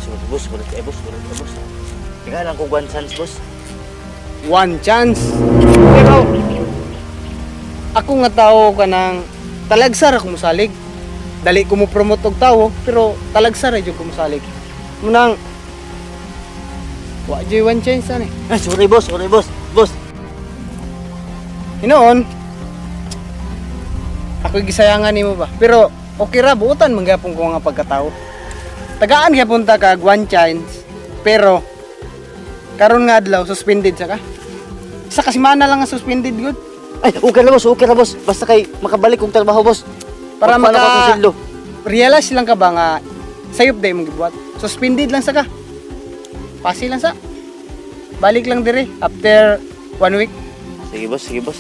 Sorry, boss, sorry kay boss, sorry kay boss. Tingnan lang kung one chance, boss. One chance. Pero ako nga tao kanang talagsar ako musalig. Dali ko mo promote og tawo, pero talagsar ra jud ko musalig. Munang wa jud one chance ani. Ay, sorry, boss, sorry, boss. Boss, Hinoon, ako gisayangan nimo ba? Pero okay ra, buotan man gyapon ko nga pagkatao. Tagaan gyapon ta kag one chance, pero karon nga adlaw suspended sa ka. Sa kasimana lang nga suspended gud. Ay, okay na, boss, okay na, boss. Basta kay makabalik kong trabaho, boss. Para Magpaano ko akong sweldo. Realize lang ka ba nga sayop day mong gibuhat. Suspended lang sa ka. Pasi lang sa. Balik lang dire after one week. Sige, boss, sige, boss.